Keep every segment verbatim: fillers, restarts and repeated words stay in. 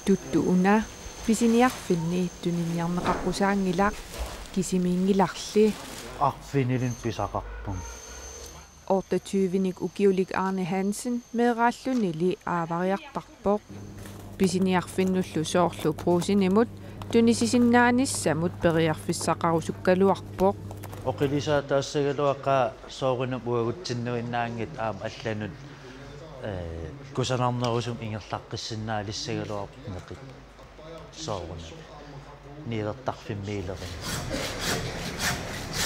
Tuttu una pisiniarfinni tuniniarneqaqqusaanngilaq, kisimiinngilarli. Arfinilin pisaqarpunga. Otteogtyvenik ukiulik Arne Hansen meeraallunili aavariartarpoq. Pisiniarfinnullu soorlu Brugsenimut tunisisinnaanissamut periarfissaqarusukkaluarpoq. Oqilisaataassagaluaqaaq soorunami uagutsinnuinnaanngitsoq aamma allanut, ee, kusanarnerusumik ingerlaqqissisinnaalissagaluarpoq neqit. Soorunami niuertarfimmiilerineq.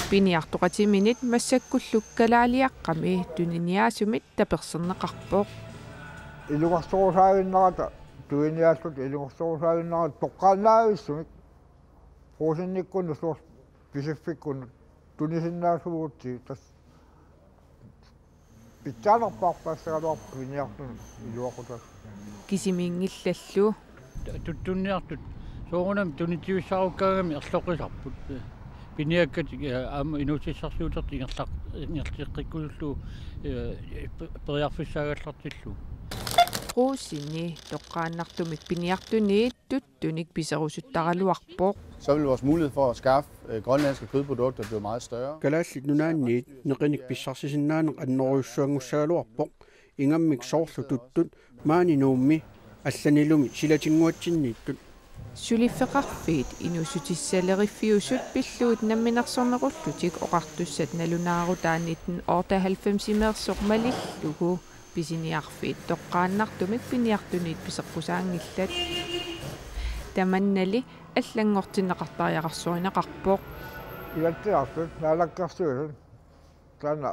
Piniartoqatiminit massakkullu kalaaliaqqami tuniniaasumit taperserneqarpoq. Ilungersorusaaginnarata, tuniniaalluta ilungersorusaaginnarata toqqaannavissumik. Brugsenikkunnut soorlu pisiffikkunnut tunisinnaasuugutsigit tassa pitsaanerpaarpaassagaluarpoq piniartunut iluaqutaasut. Kisimiinngillallu. Tuttunniartut soorunami tunitsivissaarukkaangamik erloqisarput. Piniakkatik, ee, aamma inuussutissarsiutertik ingerlaq-, ingerlateqqikkusullugu, ee, pe-, periarfissaagallartillugu. Brugseni toqqaannartumik piniartuniit tuttunik piserusuttaraluarpoq. Så vil vores mulighed for at skaffe, øh, grønlandske kødprodukter blive meget større. Kalaallit Nunaanniit neqinik pissarsisinnaaneq annerujussuanngussagaluarpoq, ingammik soorlu tuttut maani Nuummi allanilumi silatinnguatsinniittut. Suliffeqarfiit inuussutissaleriffiusut pillugit Namminersornerullutik Oqartussat nalunaarutaa nitten otteoghalvfemsimeersoq malillugu pisiniarfiit toqqaannartumik piniartuniit piseqqusaanngillat. Tamannali allanngortinneqartariaqarsorineqarpoq. Inatsisartut, Naalakkersuisut, taanna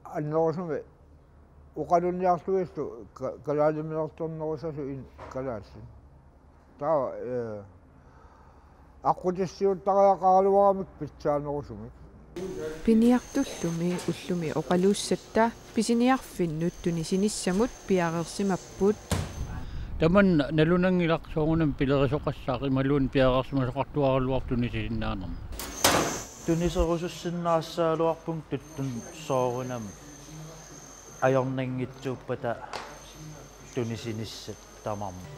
annerusumik oqalunniarlutillu ka-, kalaaliminersornerusasut in-, kalaallit. Taava, ee, aqqutissiuuttariaqaraluaramik pitsaanerusumik. Piniartullumi ullumi oqaluussatta pisiniarfinnut tunisinissamut piareersimapput. Tamanna nalunanngilaq soorunami pilerisoqassaaq imaluunniit piareersimasoqartuaraluartoq tunisisinnaanermut. Tuniserusussinnaassagaluarpunga tuttunik soorunami ajornanngitsuuppata tunisinissat tamarmik.